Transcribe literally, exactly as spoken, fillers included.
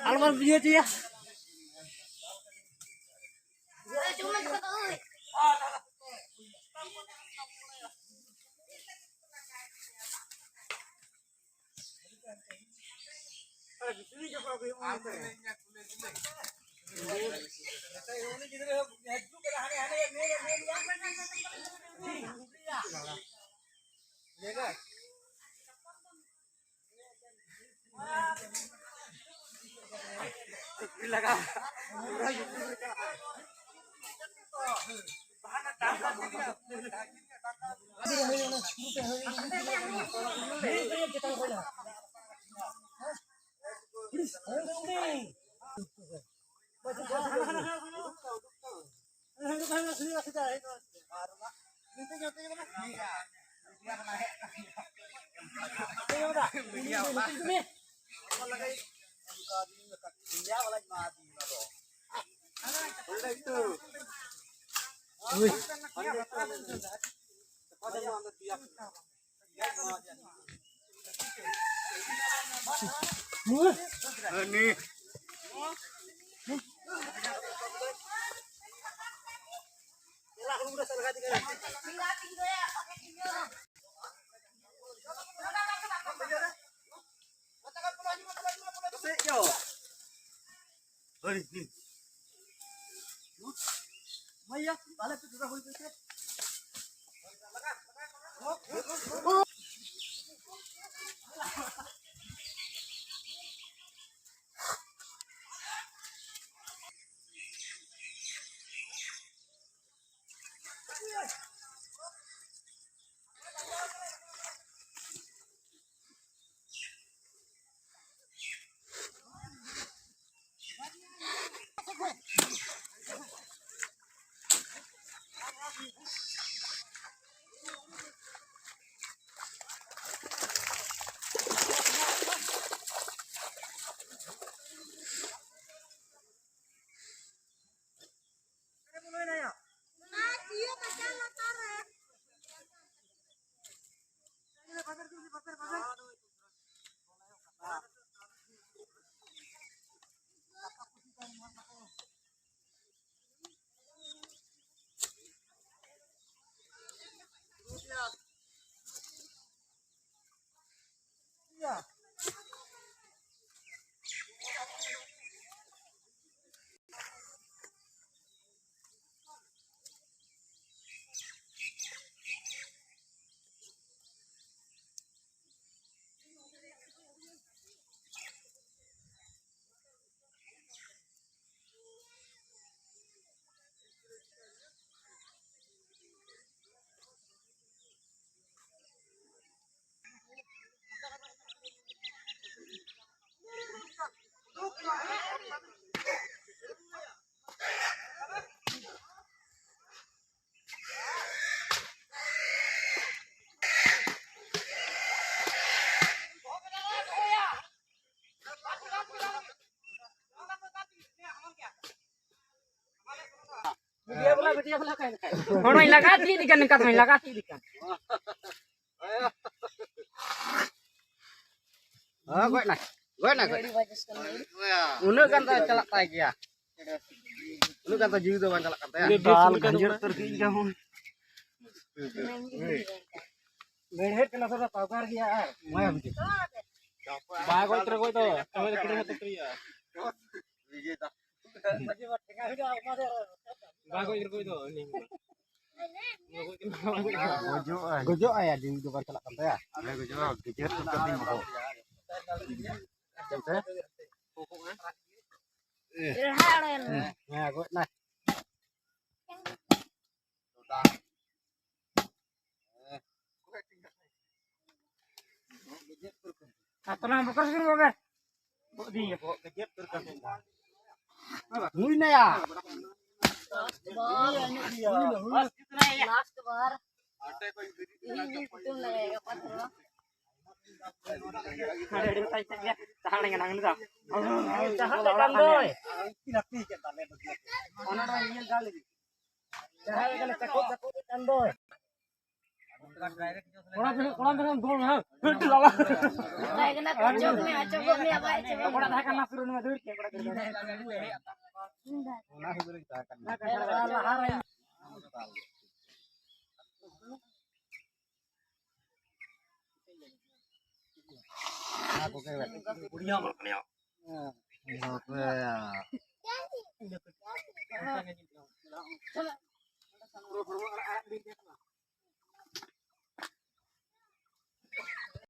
ᱟᱞᱚᱵᱚᱱ ᱤᱭᱟᱹ ᱦᱚᱪᱚᱭᱟ᱾ ᱦᱚᱲ ᱢᱟᱧ ᱞᱟᱜᱟ ᱛᱤᱭᱳᱜ ᱤᱫᱤ ᱠᱟᱱ, ᱱᱚᱝᱠᱟ ᱫᱚᱧ ᱞᱟᱜᱟ ᱛᱤᱭᱳᱜ ᱤᱫᱤ ᱠᱟᱱ᱾ ᱦᱮᱸ, ᱜᱚᱡ ᱱᱟ, ᱜᱚᱡ ᱱᱟ, ᱜᱚᱡ ᱱᱟ᱾ ᱩᱱᱟᱹᱜ ᱜᱟᱱ ᱫᱚ ᱪᱟᱞᱟᱜ ᱛᱟᱭ ᱜᱮᱭᱟ, ᱩᱱᱟᱹᱜ ᱜᱟᱱ ᱫᱚ ᱡᱤᱣᱤ ᱫᱚ ᱵᱟᱝ ᱪᱟᱞᱟᱜ ᱠᱟᱱ ᱛᱟᱭᱟ᱾ ᱫᱟᱞ ᱜᱷᱟᱸᱡᱮᱨ ᱩᱛᱟᱹᱨ ᱠᱮᱫ ᱜᱮᱭᱟ ᱦᱚᱸ᱾ ᱢᱮᱲᱦᱮᱫ ᱠᱟᱱᱟ ᱥᱟᱞᱟ, ᱯᱟᱣᱠᱟᱨ ᱜᱮᱭᱟ ᱟᱨ ᱢᱟᱭᱟ ᱵᱩᱡᱷᱟᱹᱣ᱾ ᱵᱟᱭ ᱜᱚᱡ ᱨᱮ ᱜᱚᱡ ᱫᱚ, ᱛᱚᱵᱮ ᱫᱚ ᱠᱩᱴᱷᱤᱱ ᱦᱟᱛᱟᱣ ᱩᱛᱟᱹᱨ ᱦᱩᱭᱩᱜᱼᱟ᱾ ᱵᱟᱭ ᱜᱚᱡ ᱨᱮ ᱜᱚᱡ ᱫᱚ, ᱩᱱᱤ ᱜᱚᱡᱚᱜᱼᱟᱭ᱾ ᱜᱚᱡᱚᱜᱼᱟᱭ, ᱟᱹᱰᱤ ᱫᱚ ᱵᱟᱝ ᱪᱟᱞᱟᱜ ᱠᱟᱱ ᱛᱟᱭᱟ᱾ ᱟᱞᱮ ᱜᱚᱡᱚᱜᱼᱟ, ᱜᱤᱫᱟᱹᱨ ᱠᱚ ᱠᱟᱹᱴᱤᱡ ᱢᱚᱦᱚ᱾ ᱪᱮᱫ ᱛᱮ? ᱦᱮᱸ, ᱜᱚᱡ ᱱᱟᱭ᱾ ᱟᱛᱱᱟ ᱵᱚᱠᱚᱨ ᱥᱤᱝ ᱵᱚᱜᱮ᱾ ᱵᱚᱜ ᱫᱤᱭᱮ᱾ ᱱᱩᱭ ᱱᱟᱭᱟ᱾ ᱞᱟᱥᱴ ᱵᱟᱨ᱾ ᱤᱧ ᱧᱩᱛᱩᱢ ᱞᱟᱜᱟᱭᱟ ᱜᱟᱯᱟ ᱫᱚ᱾ ᱟᱹᱰᱤ ᱟᱹᱰᱤ ᱢᱮᱛᱟᱭ ᱛᱮ ᱜᱮ᱾ ᱛᱟᱦᱟᱲ ᱜᱮ ᱱᱟᱝ ᱱᱤᱛᱟ᱾ ᱡᱟᱦᱟᱸ ᱞᱮᱠᱟᱱ ᱫᱚᱭ᱾ ᱚᱱᱟ ᱫᱚ ᱧᱮᱞ ᱫᱟᱲᱮ᱾ ᱡᱟᱦᱟᱸᱭ ᱠᱟᱱᱟ ᱪᱟᱠᱚ ᱪᱟᱠᱚ ᱜᱮ ᱠᱟᱱ ᱫᱚᱭ᱾ ᱠᱚᱲᱟ ᱯᱷᱮᱨᱮ, ᱠᱚᱲᱟ ᱯᱷᱮᱨᱮ ᱫᱚ ᱦᱟᱸᱜ᱾ ᱦᱟᱹᱴ ᱞᱟᱣᱟ᱾ ᱵᱟᱭ ᱠᱟᱱᱟ, ᱪᱚᱠ ᱢᱮ, ᱪᱚᱠᱚᱜ ᱢᱮ, ᱵᱟᱭ ᱪᱚᱠᱚᱜ ᱠᱚᱲᱟ ᱢᱮ᱾ ᱛᱟᱦᱮᱸ ᱠᱟᱱᱟ ᱥᱩᱨ ᱨᱮ ᱫᱟᱹᱲ ᱠᱮᱫ ᱠᱚᱲᱟ ᱜᱤᱫᱽᱨᱟᱹ᱾ ᱚᱱᱟ ᱦᱩᱭ ᱫᱟᱲᱮ ᱛᱟᱦᱮᱸ ᱠᱟᱱᱟ᱾ ᱞᱟᱦᱟ ᱨᱮ᱾ ᱚᱱᱟ ᱠᱚᱜᱮ᱾ ᱵᱟᱯᱨᱮ᱾